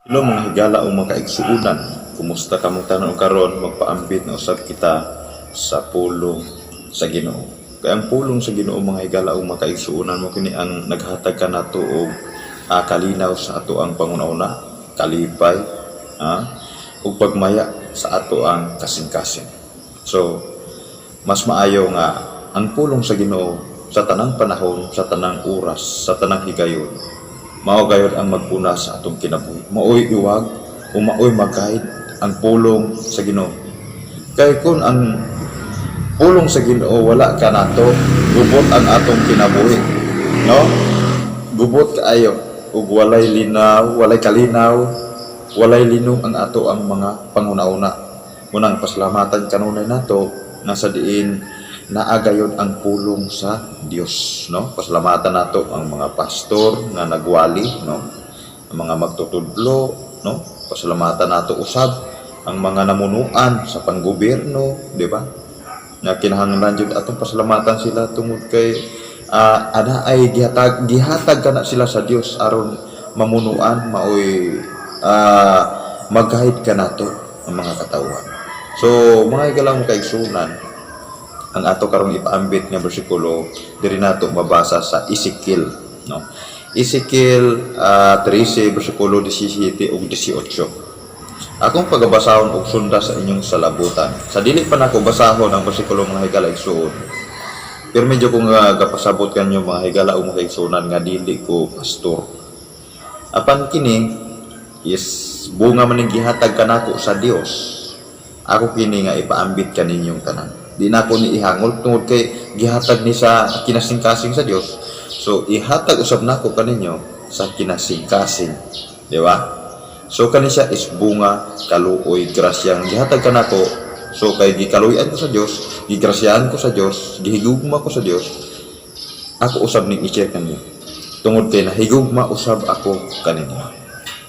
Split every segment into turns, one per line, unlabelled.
Hello, mga higala o mga kaigsuunan, kumusta kamong tanan karon? Magpaambit na usab kita sa pulong sa Ginoo. Kay ang pulong sa Ginoo, mga higala o mga kaigsuunan, mo kini ang naghatag kanato og kalinaw sa ato ang panguna-una, kalipay, ug pagmaya sa ato ang kasing-kasing. So, mas maayo nga ang pulong sa Ginoo sa tanang panahon, sa tanang oras, sa tanang higayon, mao gayud ang magpuna sa atong kinabuhi. Maoy iwag o maoy mag-guide ang pulong sa Ginoo. Kay kung ang pulong sa Ginoo wala kanato, gubot ang atong kinabuhi. No? Gubot kaayo ug walay linaw, walay kalinaw, walay linong ang ato ang mga panguna-una. Munang pasalamatan kanunay nato nga sa diin naa gayod ang pulong sa Dios, no? Pasalamatan nato ang mga pastor nga nagwali, no? Ang mga magtutudlo, no? Pasalamatan nato usab ang mga namunuan sa panggobyerno, di ba? Nga kinahanglan jud atong pasalamatan sila tungod kay ana ay gihatag gihatag kana sila sa Dios aron mamunuan, maoy mag-guide kanato ang mga katawhan. So, mga higalang kaigsunan, ang ato karong ipaambit nga bersikulo diri nato mabasa sa Ezekiel, no? Ezekiel 13 bersikulo 17 ug 18. Akong pagabasahon og sunda sa inyong salabutan. Sa dili pa nako basahon ang bersikulo, mga higala igsuon, pero medyo kung gapasabot kanyo, mga higala o mga kaigsuonan, nga dili ko pastor. Apan kini is bunga man ning gihatag kanako sa Dios. Ako kini nga ipaambit kaninyong tanan. Di na ako ni ihangol tungod kay gihatag ni sa kinasingkasing sa Dios. So ihatag usab nako kaninyo sa kinasingkasing. Di ba? So kani siya is bunga, kaluoy, grasyang gihatag kanako. So kay gikaluyan ko sa Dios, gigrasyahan ko sa Dios, gihigugma ko sa Dios. Ako usab ning i-share kaninyo. Tungod kay nahigugma usab ako kaninyo.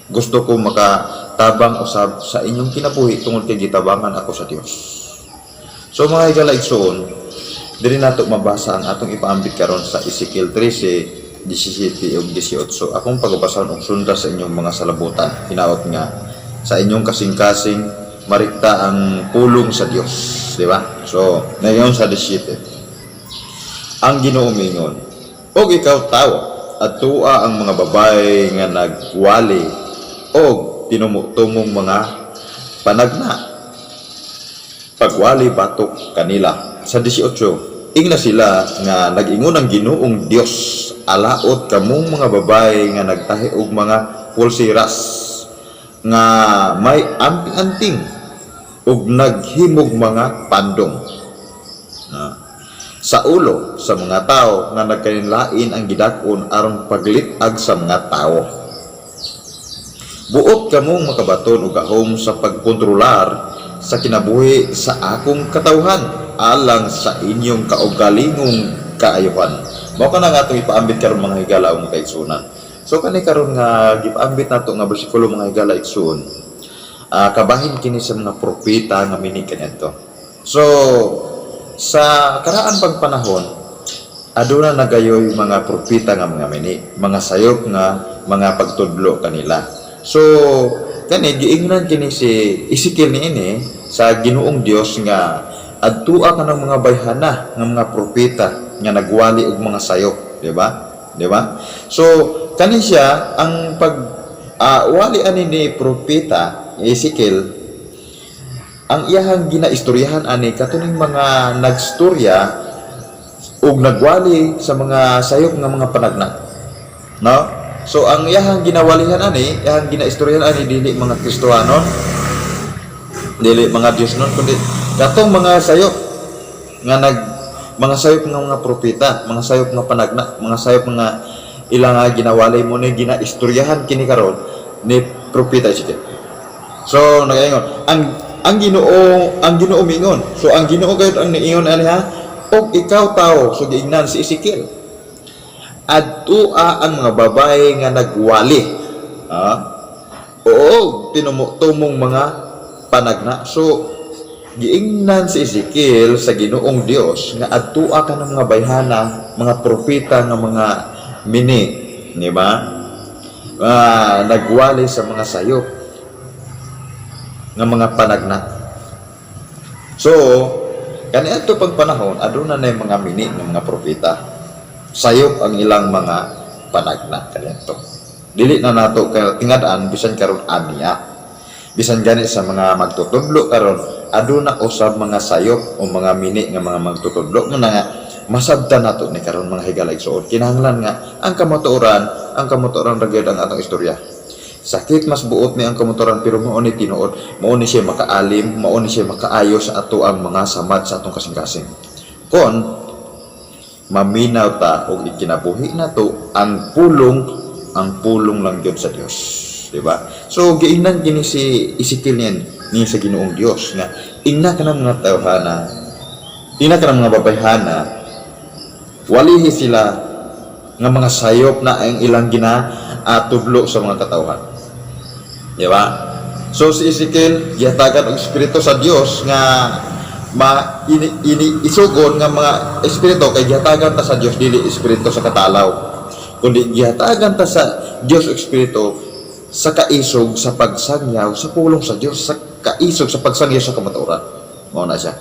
Gusto ko makatabang usab sa inyong kinabuhi tungod kay gitabangan ako sa Dios. So, mga higala igsoon, diri nato mabasa ang atong ipaambit karon sa Ezekiel 13, 17 ug 18. Akong pagbabasahon og sunda sa inyong mga salabutan. Hinaot nga sa inyong kasing-kasing marikta ang pulong sa Dios, di ba? So, ngayon sa 17. Ang Ginoo mingon, "Og ikaw, tawo, adtua ang mga babae nga nagwali og tinumo-tumong mga panagna. Pagwali batok kanila." Sa 18, ingna sila nga nag-ingon ang Ginoong Dios, "Alaot kamong mga babae nga nagtahi og mga pulseras nga may amping-anting ug naghimog mga pandong na sa ulo sa mga tao nga nagkalain ang gidak-on aron paglit-ag sa mga tao. Buot kamong makabaton og gahom sa pagkontrolar sa kinabuhi sa akong katawhan alang sa inyong kaugalingong kaayuhan." Mao kana nga atong ipaambit karon, mga higala o mga kaigsunan. So kani karon nga gipaambit nato nga bersikulo, mga higala igsuon, kabahin kini sa mga propeta nga mini kaniadto. So sa karaan pang panahon, aduna na gayoy mga propeta nga mga mini, mga sayop nga mga pagtudlo kanila. So kani giingnan kini si Ezekiel niini sa Ginoong Dios nga adtua kanang mga bayhana nga mga propeta nga nagwali og mga sayop, di ba? Di ba? So kani siya ang pag wali ani ni propeta Ezekiel, ang iyahang ginaistoryahan ani katuning mga nagstorya ug nagwali sa mga sayop nga mga panagna. No? So ang iyahang ginawalihan ani, iyahang ginaistoryahan ani, dili mga Kristohanon, dili mga Diyos nun, kundi katong mga sayop nga nag mga sayop nga mga propeta, mga sayop nga panagna, mga sayop nga ilang nga ginawalay mo ni ginaistoryahan kini karon ni propeta Ezekiel. So nagaingon ang Ginoo mingon. So ang Ginoo gayud ang niingon ani ha. "Og ikaw, tao," so giingnan si Ezekiel. "Adtua ang mga babae nga nagwali. Ha? Oo, tinumo-tumong mga panagna." So giingnan si Ezekiel sa Ginoong Dios nga adtua ka ng mga bayhana, mga propeta nga mga mini, di ba? Nagwali sa mga sayop nga mga panagna. So, kaniadto pag panahon, aduna na yung mga mini ng mga propeta. Sayop ang ilang mga panagna kaniadto. Dili na nato kay tingadaan bisan karon aniya. Bisan gani sa mga magtutudlo karon, aduna usab mga sayop o mga mini nga mga magtutudlo mo na nga masabtan nato ni karon, mga higala igsuon. Kinahanglan nga ang kamatuoran ra gyud ang atong istorya. Sakit mas buot ni ang kamatuoran, pero mao ni tinuod, mao ni siya makaalim, mao ni siya makaayo sa ato ang mga samad sa atong kasing-kasing. Kon maminaw ta og ikinabuhi nato ang pulong lang gyud sa Dios, di ba? So giingnan kini si Ezekiel niyan ni sa Ginoong Dios nga ingna ka ng mga tawhana, ingna ka ng mga babayhana, walihi sila nga mga sayop na ang ilang gina atudlo sa mga katawhan. Di ba? So si Ezekiel gihatagan og espiritu sa Dios nga ma ini, ini isugon nga mga espiritu, kay gihatagan ta sa Dios dili espiritu sa katalaw, kundi gihatagan ta sa Dios og espiritu sa kaisog sa pagsangyaw sa pulong sa Dios, sa kaisog sa pagsangyaw sa kamatuoran. Mao na siya.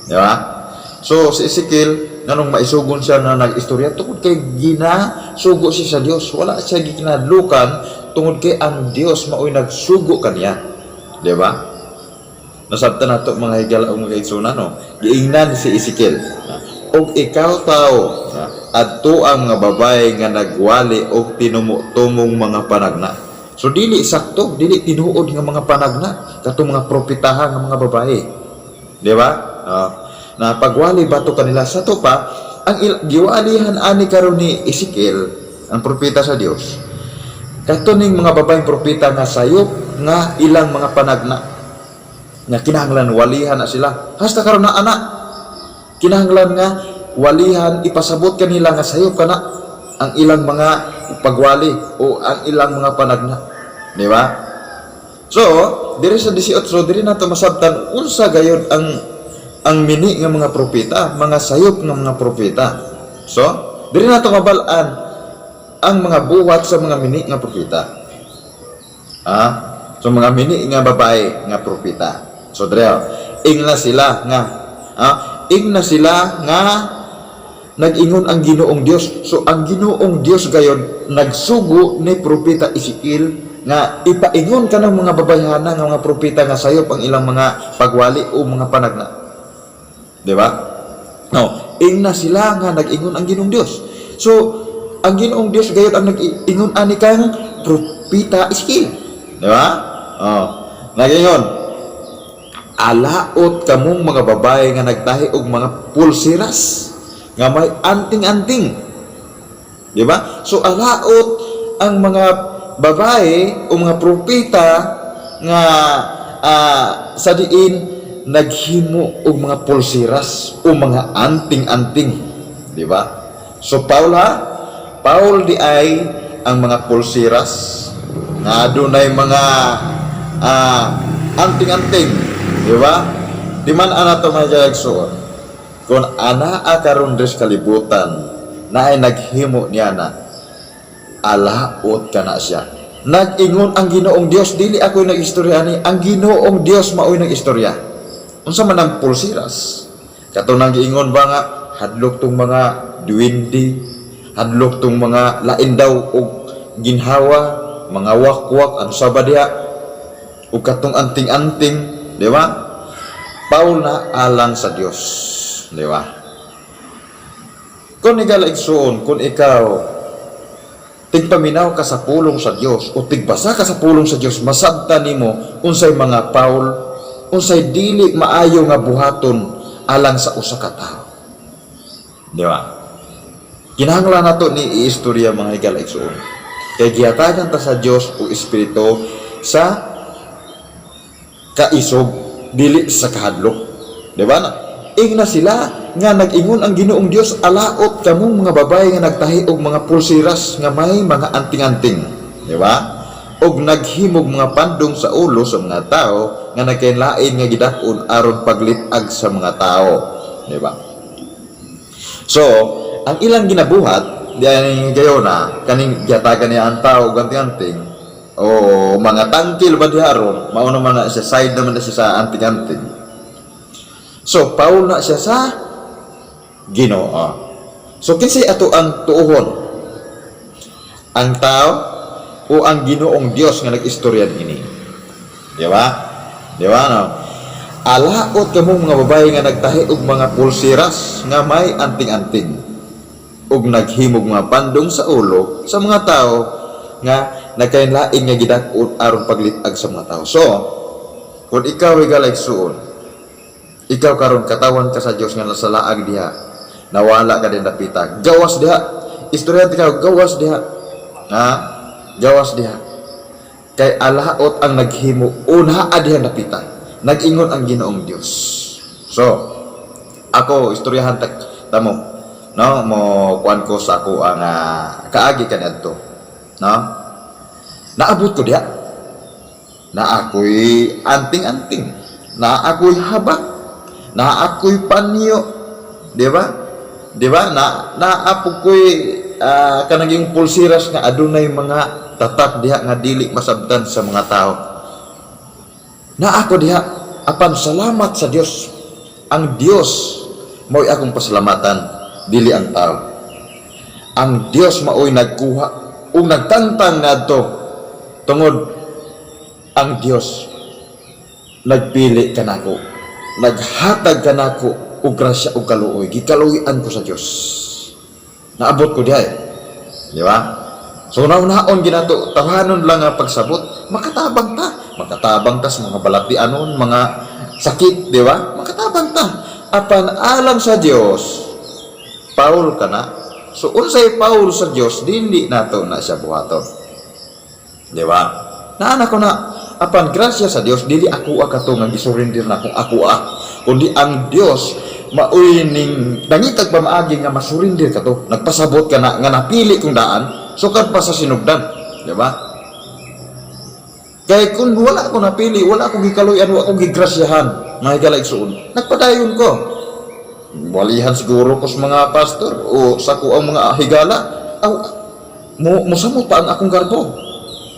Di ba? So si Ezekiel, nganong maisugon siya na nag-istorya? Tungod kay ginasugo siya sa Dios. Wala siya gikinadlukan tungod kay ang Dios mao'y nagsugo kaniya. Di ba? Nasabtan nato, mga higala o mga kaigsuonan, no? Giingnan si Ezekiel. "Og ikaw, tao, adto ang mga babae nga nagwali og tinumo-tumong mga panagna." So dili sakto, dili tinuod nga mga panagna katong mga propetaha nga mga babae. Di ba? Na pagwali bato kanila sa to pa ang giwalihan ani karon ni Ezekiel ang propeta sa Dios. Kato ning mga babaeng propeta nga sayop nga ilang mga panagna nga kinahanglan walihan na sila. Hasta karon na ana. Kinahanglan nga walihan, ipasabot kanila nga sayop kana ang ilang mga pagwali o ang ilang mga panagna. Di ba? So, diri sa 18, diri nato masabtan unsa gayod ang mini nga mga propeta, mga sayop nga mga propeta. So, diri nato mabal-an ang mga buhat sa mga mini nga propeta. So mga mini nga babae nga propeta. So diri, ingna sila nga nag-ingon ang Ginoong Dios. So ang Ginoong Dios gayon nagsugo ni propeta Ezekiel nga ipaingon kanang mga babayhana nga mga propeta nga sayop ang ilang mga pagwali o mga panagna. Di ba? No, ingna sila nga nag-ingon ang Ginoong Dios. So ang Ginoong Dios gayon ang nag-ingon ani kang propeta Ezekiel. Di ba? Oh, nag-ingon, "Alaot kamong mga babae nga nagtahi og mga pulseras nga may anting-anting." Di ba? So alaot ang mga babae o mga propeta nga sa diin naghimo og mga pulseras o mga anting-anting. Di ba? So Paul ha, Paul di ay ang mga pulseras nga adunay mga anting-anting, di ba? Di man ana to, mga igsuon. Kung anaa karon diri sa kalibutan naay naghimo niya na, alaot ka na siya. Nag-ingon ang Ginoong Dios, dili ako nag-istorya ani, ang Ginoong Dios mao'y nag-istorya. Unsa man ang pulsiras? Kato nang giingon ba nga hadlok tong mga duwende, hadlok tong mga lain daw og ginhawa, mga wakwak, ano sa ba diha? Ug katong anting-anting, di ba? Paul na alang sa Dios, di ba? Kung higala igsuon, kung ikaw tigpaminaw ka sa pulong sa Dios o tigbasa ka sa pulong sa Dios, masabtan nimo unsay mga foul, unsay dili maayo nga buhaton alang sa usa ka tawo. Di ba? Kinahanglan nato ni iistorya, mga higala igsuon. Kay gihatagan ta sa Dios o Espiritu sa kaisog, dili sa kahadlok. Di ba na? Ingna sila nga nag-ingon ang Ginoong Dios, "Alaot kamong mga babae nga nagtahi og mga pulseras nga may mga anting-anting." Di ba? Og naghimog mga pandong sa ulo sa mga tao nga nagkainlain nga gidak-on aron paglitag sa mga tao. Di ba? So, ang ilang ginabuhat, Diyan gayona kaning gihatagan niya ang tao og anting-anting o mga tangkil ba diha ron, mao naman na siya, side naman na siya sa anting-anting. So Paul na siya sa Ginoo. So kinsay ato ang tuohon, ang tao o ang Ginoong Dios nga nag-istorya ini? Di ba? Di ba, no? Alaot kamo mga babae nga nagtahi og mga pulseras nga may anting-anting ug naghimog mga pandong sa ulo sa mga tao nga nagkainlain nga gidak-on aron paglit-ag sa mga tao. So, kung ikaw higala igsuon, ikaw karon katawan ka sa Dios nga nasa laag diha, nawala ka din dapita, gawas diha. Istoryante ka, gawas diha. Ha? Gawas diha. Kay alaot ang naghimo una diha dapita. Nag-ingon ang Ginoong Dios. So, ako istoryahan tamo, no, mo kuan ko sa ako ang kaagi kaniadto, no, naabot ko diha na ako'y anting-anting, na ako'y habak, na ako'y panyo, di ba? Di ba? Na naapo ko'y kanang yung pulsiras nga adunay mga tatak diha nga dili masabtan sa mga tao. Na ako diha, apan salamat sa Dios. Ang Dios mao'y akong pasalamatan, dili ang tao. Ang Dios mao'y nagkuha ug nagtangtang ngadto tungod ang Dios nagpili kanako, naghatag kanako og grasya ug kaluoy. Gikaluoyan ko sa Dios. Naabot ko diha eh. Di ba? So naunahon ginato, tawanon lang ang pagsabot, makatabang ta. Makatabang ta sa mga balatianon, mga sakit, di ba? Makatabang ta. Apan alang sa Dios, Paul ka na. So unsay Paul sa Dios, dili nato na siya buhaton. Di ba? Naana ko na, apan grasya sa Dios, dili ako kato nga gisurrender na kung ako kundi ang Dios maoy ning nangitag pamaagi nga masurrender ka to. Nagpasabot ka na nga napili kong daan, sukad pa sa sinugdan, di ba? Kay kung wala ko napili, wala ko gikaluyan, wala ko gigrasyahan, mga higala igsuon, nagpadayon ko. Walihan siguro ko sa mga pastor o sa ko ang mga higala, aw, mo musamot pa ang akong garbo.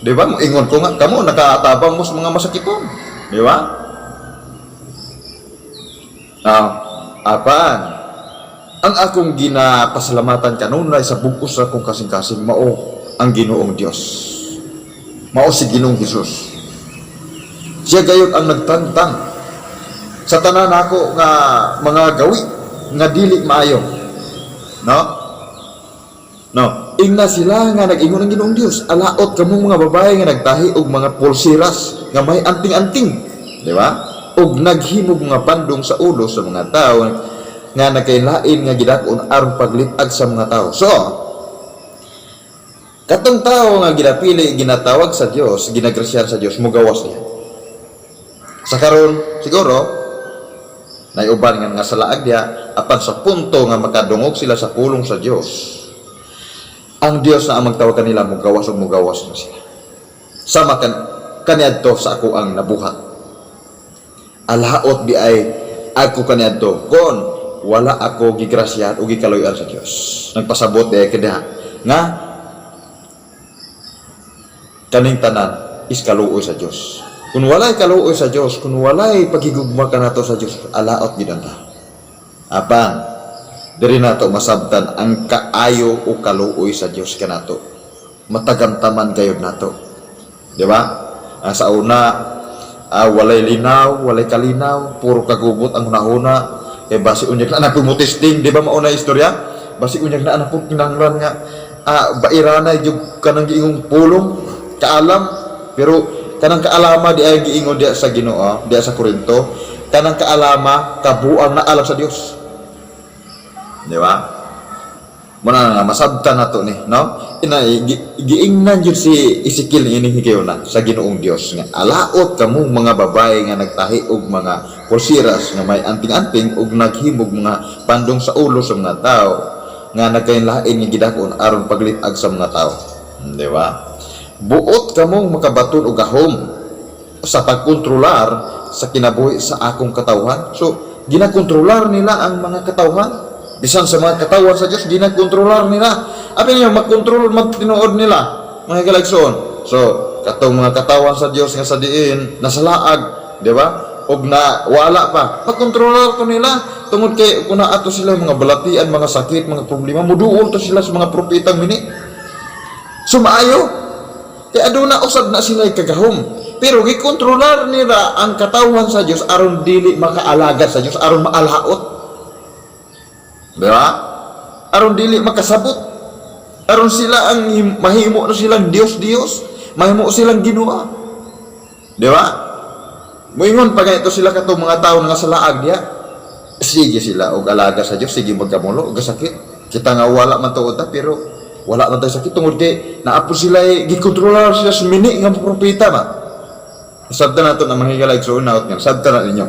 Di ba? Ingon ko nga, kamo, nakatabang mo sa mga masakiton. Di ba? Ah, apan, ang akong ginapasalamatan kanunay sa bug-os sa akong kasing-kasing mao ang Ginoong Dios. Mao si Ginoong Hesus. Siya gayon ang nagtangtang sa tanan nako nga mga gawi nga dili maayo. No? No. Ingna sila nga nag-ingon ang Ginoong Dios, alaot kamo mga babae nga nagtahi og mga pulsiras nga may anting-anting, di ba? Og naghimog mga bandong sa ulo sa mga tao nga nagkailain nga gidak-on aron paglit-ag sa mga tao. So, katong tao nga ginapili, ginatawag sa Dios, ginagrasyahan sa Dios, mugawas niya. Sa karon, siguro, naiuban nga nga sa laag diha, apan sa punto nga makadungog sila sa pulong sa Dios, ang Dios na ang magtawag kanila, mugawas ug mugawas na sila. Sama kan kaniadto sa ako ang nabuhat. Alaot di ay ako kaniadto kon wala ako gigrasyahan o gikaluyan sa Dios. Nagpasabot di ay kaniya nga kaning tanan is kaluoy sa Dios. Kung walay kaluoy sa Dios, kung walay paghigugma kanato sa Dios, alaot gid ang ta. Apan diri nato masabtan ang kaayo o kaluoy sa Dios kanato. Matagamtaman gayud nato. Di ba? Ang sa una, walay linaw, walay kalinaw, puro kagubot ang hunahuna. Kay basi unyag na na testing, di ba mauna istorya? Basi unyag na na kinahanglan nga bairana jud kanang giingong pulong, kaalam, pero kanang kaalama di ay giingon diya sa Ginoo, diya sa Korinto, kanang kaalama kabuang na alam sa Dios. Di ba? Muna nga masabtan nato ni, no? Ina giingnan jud si Ezekiel ini higayuna sa Ginoong Dios nga alaot kamo mga babae nga nagtahi og mga pulsiras nga may anting-anting ug naghimog mga pandong sa ulo sa mga tao nga nagkainlain nga gidakon aron paglit-ag sa mga tao. Di ba? Buot kamong makabaton og gahom sa pagkontrolar sa kinabuhi sa akong katawhan. So, ginakontrolar nila ang mga katawhan. Bisan sa mga katawan sa Dios, ginakontrolar nila. Abi niyo makontrol magtinuod nila, mga higalaigsoon. So, katong mga katawan sa Dios nga sa diin nasalaag, di ba? Og na wala pa. Makontrolar to nila tungod kay kung naa to sila mga balatian, mga sakit, mga problema, muduol to sila sa mga propetang mini. So maayo. Kay aduna usab na sila kagahom. Pero gikontrolar nila ang katawhan sa Dios aron dili makaalagad sa Dios, aron maalaot. Di ba? Aron dili makasabot. Aron sila ang mahimo na silang Dios-Dios, mahimo silang Ginoo. Di ba? Moingon pa ganito sila katong mga tao nga sa laag diha. Sige sila og alaga sa Dios, sige magkamulo og sakit. Kita nga wala man tuod ta, pero wala man tayo sakit tungod kay naapo sila eh, gikontrolar sila sa mini nga propeta ba. Sabta nato na, mga higalaigsoon, naot nga sabta na ninyo.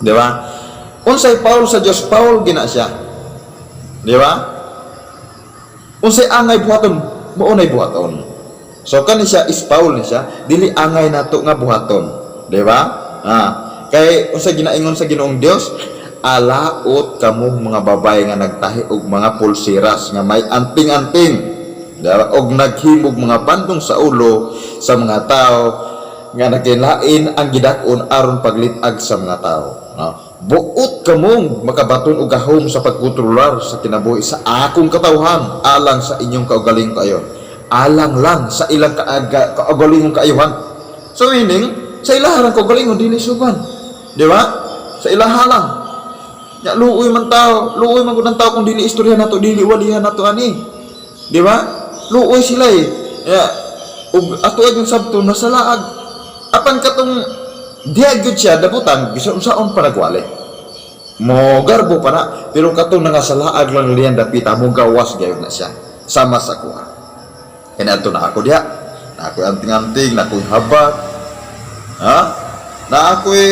Di ba? Unsay Paul sa Dios, Paul gina siya. Di ba? Unsay angay buhaton, mao nay buhaton. So kani siya is Paul ni siya, dili angay nato nga buhaton. Di ba? Ah, kay unsay ginaingon sa Ginoong Dios? Alaot kamo mga babae nga nagtahi og mga pulseras nga may anting-anting, di ba? Og naghimog mga bandong sa ulo sa mga tao nga nakilain ang gidak-on aron paglit-ag sa mga tao. No? Buot kamong makabaton og gahom sa pagkontrolar sa kinabuhi sa akong katawhan alang sa inyong kaugalingong kaayohan. Alang lang sa ilang kaugalingong kaayuhan. So meaning, sa ilaha kaugalingon, dili suban. Di ba? Sa ilaha lang. Ya, luoy man tao, luoy man gud ang tao kung dili istorya nato, dili walihan nato ani. Di ba? Luoy sila eh. Ya, ug ato ay yung sabto nasa laag. Apan katong diha gyud siya dabutan, bisan unsaon pa nagwali. Mo garbo pa na, pero katong nangasalaag lang liyan dapita, mo gawas gayon na siya. Sama sa kuha. Kaya ato na ako diha. Na ako'y anting-anting, na ako'y habak. Ha? Na ako'y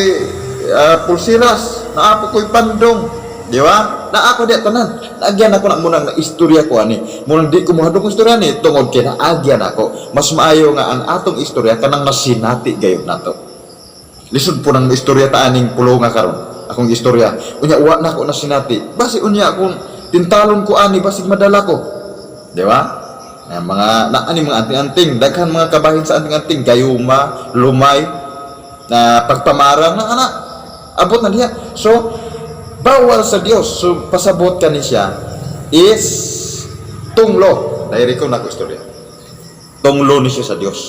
pulsiras, na ako ko'y pandong. Di ba? Na ako diha tanan. Naagyan ako na munang na istorya ko ani. Munang di ko mohadlok kong istorya ni tungod kay naagyan ako. Mas maayo nga ang atong istorya kanang nasinati gayud nato. Lisod po nang istorya ta aning pulo nga karon. Akong istorya. Unya wa na ako nasinati. Basi unya akong tintalon ko ani, basig madala ko. Di ba? Na mga na ani mga anting-anting, daghan mga kabahin sa anting-anting, gayuma, lumay, na pagpamarang na ana. Abot na diha. So bawal sa Dios. So pasabot ka ni siya is tunglo. Dahil ko na ko istorya. Tunglo ni siya sa Dios.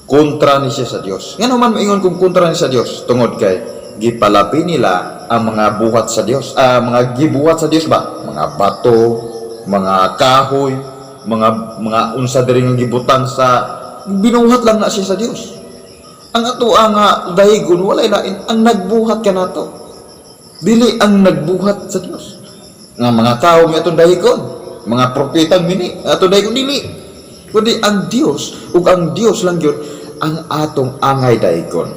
Kontra ni siya sa Dios. Ngano man maingon kung kontra ni sa Dios? Tungod kay gipalabi nila ang mga buhat sa Dios. Ah, mga gibuhat sa Dios ba? Mga bato, mga kahoy, mga unsa diri nga gibutang sa binuhat lang na siya sa Dios. Ang ato ang dahigon walay lain ang nagbuhat kanato. Dili ang nagbuhat sa Dios. Nga mga tao may atong dahigon, mga propetang mini atong dahigon, dili. Kundi ang Dios, ug ang Dios lang gyud ang atong angay dahigon.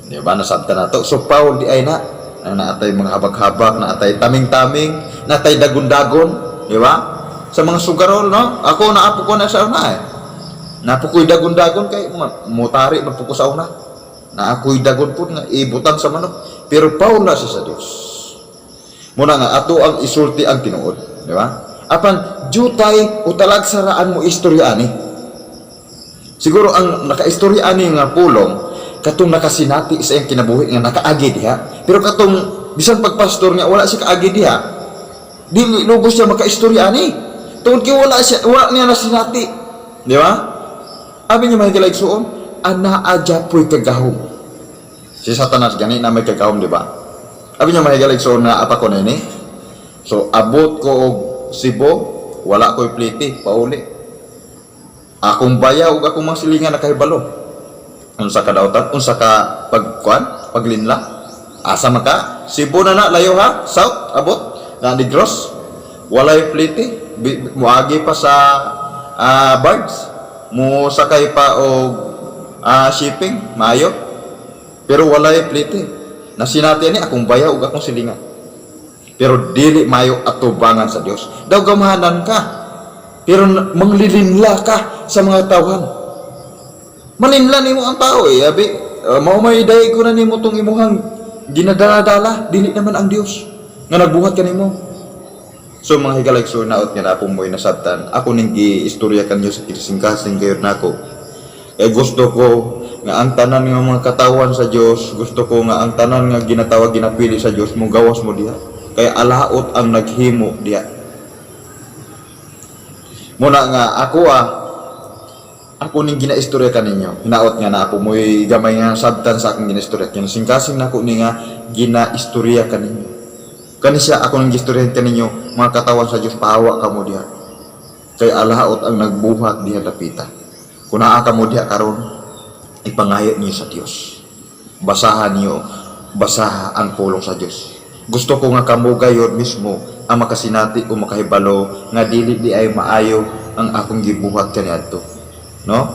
Di ba nasabtan nato? So Paul di ay na ang naatay mga habak-habak, naatay taming-taming, naatay dagon-dagon, di ba? Sa mga sugarol, no? Ako naapo ko na sa una eh. Naapo ko'y dagon-dagon kay mutari man po ko sa una. Na ako'y dagon po nga ibutang sa manok. Pero Paul na siya sa Dios. Muna nga ato ang isulti ang tinuod, di ba? Apan jutay o talagsaraan mo istorya ani. Siguro ang nakaistorya ani nga pulong katong nakasinati sa iyang kinabuhi nga nakaagi diha. Pero katong bisan pagpastor nga wala siya kaagi diha, dili lubos siya makaistorya ani. Tungod kay wala siya, wala niya nasinati. Di ba? Abi niya, mga higalaigsuon, anaa po'y kagahom. Si Satanas gani na may kagahom, di ba? Abi niya, mga higalaigsuon, na apa ko nini. So abot ko og Cebu, wala ko'y plite, pauli. Akong bayaw ug akong mga silingan nakahibalo. Unsa ka dautan, unsa ka pagkuan, paglinla. Asa man ka? Cebu na na layo ha, south abot na Negros. Walay plite, muagi pa sa barge. Mo sakay pa og shipping, maayo. Pero walay plite. Nasinati ni akong bayaw ug akong silingan. Pero dili mayo atubangan sa Dios. Daw gamhanan ka. Pero manglilinla ka sa mga tawhan. Malinla nimo ang tao eh. Abi, mao may dayeg ko na nimo tong imuhang ginadala-dala. Dili naman ang Dios nga nagbuhat kanimo. So mga higala, so naot nga naa po mo'y nasabtan. Ako ning giistorya kanyo sa kasing-kasing gayud nako. Kay gusto ko nga ang tanan nga mga katawan sa Dios, gusto ko nga ang tanan nga ginatawag, ginapili sa Dios, mo gawas mo diha. Kay alaot ang naghimo diha. Muna nga ako ako ning ginaistorya kaninyo. Hinaot nga naa po mo'y gamay nga sabtan sa akong ginaistorya. Kinasing-kasing nako ni nga ginaistorya kaninyo. Kani siya ako ning gistoryahan kaninyo, mga katawan sa Dios, pahawa kamo diha. Kay alaot ang nagbuhat diha dapita. Kung naa kamo diha karon, ipangayo niyo sa Dios. Basahan niyo, basaha ang pulong sa Dios. Gusto ko nga kamo gayod mismo ang makasinati o makahibalo nga dili di ay maayo ang akong gibuhat kaniadto. No?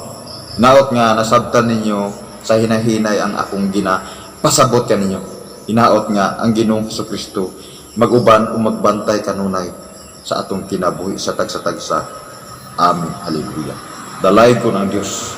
Naot nga nasabtan ninyo sa hinahinay ang akong ginapasabot kaninyo. Hinaot nga ang Ginoong Kristo maguban o magbantay kanunay sa atong kinabuhi sa tagsa-tagsa. Amen. Hallelujah. Dalaygon ang Dios.